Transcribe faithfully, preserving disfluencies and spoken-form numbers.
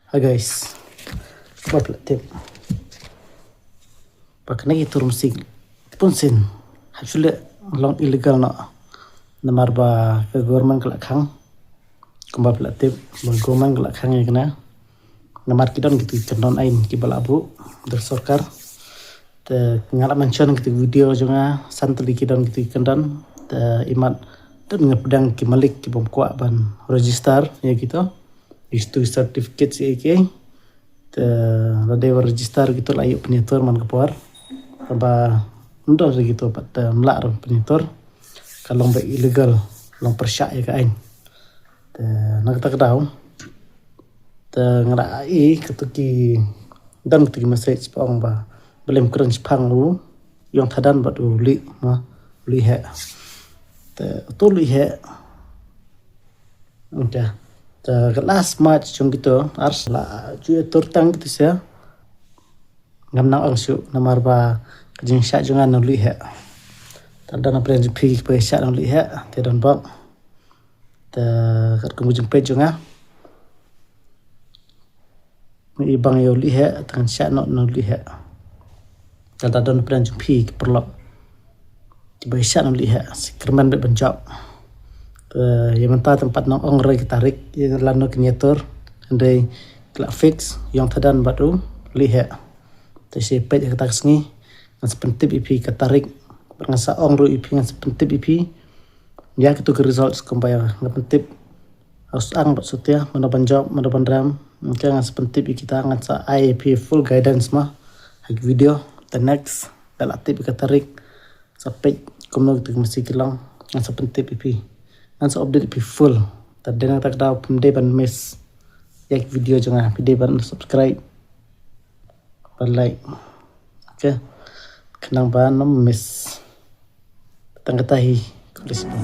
Hi guys. Kumba phi la tip ba kane ka tour Mynsiem Punsin ha shu leh long illegal noh. Namar ba ka government ka la khang. Kumba phi la tip ba government ka la khang ïa kane. Namar ki don kitu ki kyndon ain kiba la buh da sorkar. Te nga la mention kitu ki video jong nga, san tylli ki don kitu ki kyndon. Te imat don nga pdiang ki malik kibym kwah ban register ïa kitu. Kitu ki certificate ïa ki. Te lada ïa register kitu la ïoh pynïatur man ka por. Ba ym don re kitu pat, te ym lah re pynïatur. Ka long ba illegal, long pyrshah ïa ka ain. Te na kata ka daw te nga la ïohi kitu ki, don kitu ki message ba ong ba balei ym kren shaphang u Ïong Thadan bad u Luih, ma, u Luih Heh. Te utu u Luih Heh. Okay. Te ka last match jong kitu ar la ju ïa tur tang kitu sha. Ngam nang ong shuh namar ba ka jingshah jong nga na u Luih Heh. Te don na pdeng jong phi kiba shah na u Luih Heh, te don bok. Te katkum ka jingpeit jong nga, i bang ïa u Luih Heh, te ngan shah noh na u Luih Heh. Te lada don pdeng jong phi ki paralok kiba shah na u Luih Heh, sa kyrmen beit ban jop. Te ïa mynta te ym pat nang ong re ki tarik ïa lano kin ïa tur. Hynrei ki la fix Ïong Thadan bad u Luih Heh. Te sa peit ïa kata ka sngi ngan sa pyntip ïa phi ka tarik. Bad ngan sa ong ruh ïa phi, ngan sa pyntip ïa phi ïa kitu ki results kumba ïa nga pyntip. Us ang bad sutia, mano ban jop, mano ban rem. Te ngan sa pyntip ïa kita, ngan sa ai ïa phi full guidance ma ha ki video. Te next, da la tip ïa ka tarik, sa peit kumno kitu ki masi ki long, ngan sa pyntip ïa phi. Ngan sa update ïa phi full. Te dei na kata ka daw phim dei ban miss ïa ki video jong nga, phi dei ban subscribe, ban like. Okay. Khnang ba ym miss. Tang kata hi, khublei shibun.